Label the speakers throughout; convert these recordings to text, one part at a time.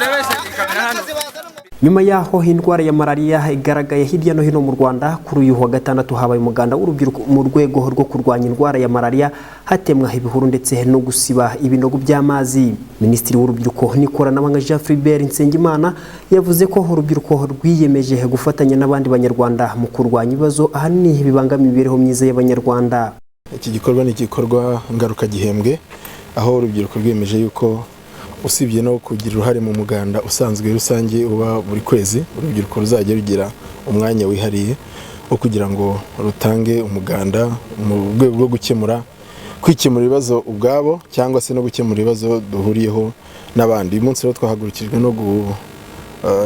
Speaker 1: Turebeshe kamera hano.
Speaker 2: Nyuma y'aho indwara ya malariya igaragaye hirya no hino mu Rwanda, kuri uyu wa gatandatu habaye umuganda w'urubyiruko mu rwego rwo kurwanya indwara ya malariya, hatemwa ibihuru ndetse no gusiba ibinogo by'amazi. Minisitiri w'Urubyiruko n'Ikoranabuhanga, Jean Philbert Nsengimana, yavuze ko urubyiruko rwiyemeje gufatanya n'abandi Banyarwanda mu kurwanya ibibazo ahanini bibangamiye imibereho myiza y'Abanyarwanda.
Speaker 3: Iki gikorwa ni igikorwa ngarukagihembwe, aho urubyiruko rwiyemeje yuko usibye no kugira uruhare mu muganda usanzwe rusange uba buri kwezi, urubyiruko ruzajya rugira umwanya wihariye wo kugira ngo rutange umuganda mu rwego rwo kwikemura ibibazo ubwabo cyangwa se no gukemura ibibazo duhuriyeho n'abandi. Uyu munsi rero twahagurukijwe no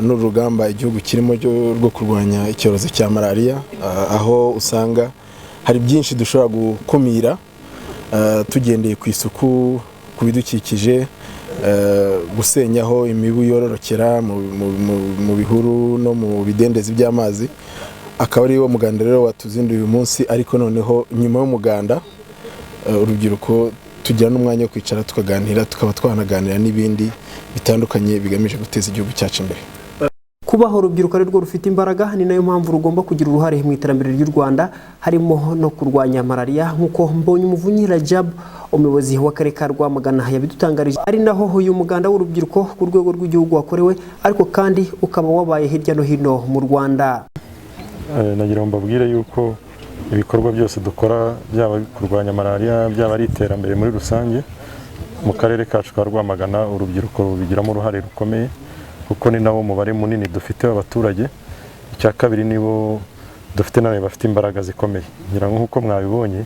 Speaker 3: n'urugamba igihugu kirimo rwo kurwanya icyorezo cya malariya, aho usanga hari byinshi dushobora gukumira tugendeye ku isuku, ku bidukikije, gusenyaho imibu yororokera mu bihuru no mu bidendezi by'amazi. Akaba ari wo muganda rero watuzinduye uyu munsi. Ariko noneho nyuma y'umuganda, urubyiruko tugira n'umwanya wo kwicara tukaganira, tukaba twanaganira n'ibindi bitandukanye bigamije guteza igihugu cyacu imbere.
Speaker 2: Kubaho urubyiruko ari rwo rufite imbaraga, ni nayo mpamvu rugomba kugira uruhare mu iterambere ry'u Rwanda, harimo no kurwanya malariya, nk'uko Mbonyumuvunyi Rajab, umuyobozi w'Akarere ka Rwamagana, yabidutangarije, ari naho uyu muganda w'urubyiruko ku rwego rw'igihugu wakorewe, ariko kandi ukaba wabaye hirya no hino mu Rwanda.
Speaker 4: Nagira ngo mbabwire yuko ibikorwa byose dukora, byaba kurwanya malariya, byaba ari iterambere muri rusange mu karere kacu ka Rwamagana, urubyiruko rubigiramo uruhare rukomeye, kuko ni nabo mubare munini dufite w'abaturage. Icya kabiri, nibo dufite nawe bafite imbaraga zikomeye. Ngira ngo nk'uko mwabibonye,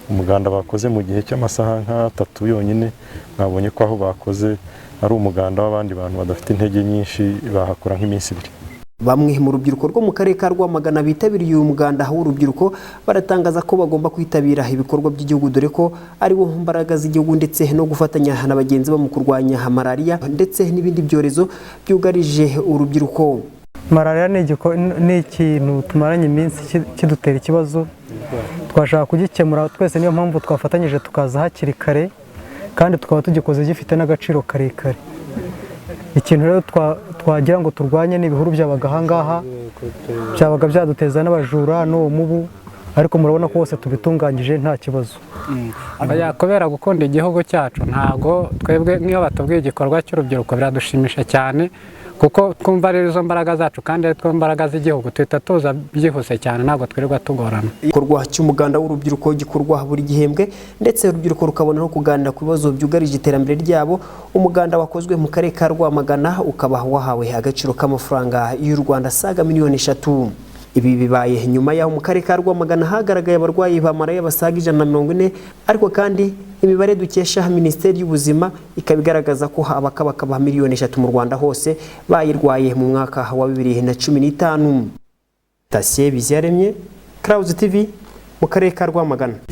Speaker 4: umuganda bakoze mu gihe cy'amasaha nk'atatu yonyine, mwabonye ko aho bakoze ari umuganda w'abandi bantu badafite intege nyinshi bahakora nk'iminsi 2.
Speaker 2: Bamwe mu rubyiruko rwo mu karere ka Rwamagana bitabiriye uyu muganda w'urubyiruko baratangaza ko bagomba kwitabira ibikorwa by'igihugu, dore ko ari bo mbaraga z'igihugu, ndetse no gufatanya na bagenzi babo mu kurwanya malariya ndetse n'ibindi byorezo byugarije urubyiruko.
Speaker 5: Malariya ni ikintu tumaranye iminsi kidutera ikibazo, twashaka kugikemura twese. Niyo mpamvu twafatanyije tukaza hakiri kare, kandi tukaba tugikoze gifite n'agaciro karekare. Ikintu rero twagira ngo turwanye ni ibihuru byabaga ahangaha, byabaga byaduteza n'abajura n'uwo mubu, ariko murabona ko hose tubitunganyije, nta kibazo.
Speaker 6: Oya, kubera gukunda igihugu cyacu, ntabwo twebwe nk'iyo batubwiye igikorwa cy'urubyiruko biradushimisha cyane, kuko twumva ari izo mbaraga zacu kandi ari two mbaraga z'igihugu. Tuhita tuza byihuse cyane, ntabwo twirirwa tugorana.
Speaker 2: Igikorwa cy'umuganda w'urubyiruko gikorwa buri gihembwe, ndetse urubyiruko rukabona no kuganira ku bibazo byugarije iterambere ryabo. Umuganda wakozwe mu karere ka Rwamagana ukaba wahawe agaciro k'amafaranga y'u Rwanda asaga miliyoni 3. Ibi bibaye nyuma y'aho mu karere ka Rwamagana hagaragaye abarwayi ba malariya basaga 140, ariko kandi imibare dukesha Minisiteri y'Ubuzima ikaba igaragaza ko abakabakaba miliyoni 3 mu Rwanda hose bayirwaye mu mwaka wa 2015. Tasiye Biziyaremye, Clouds TV, mu karere ka Rwamagana.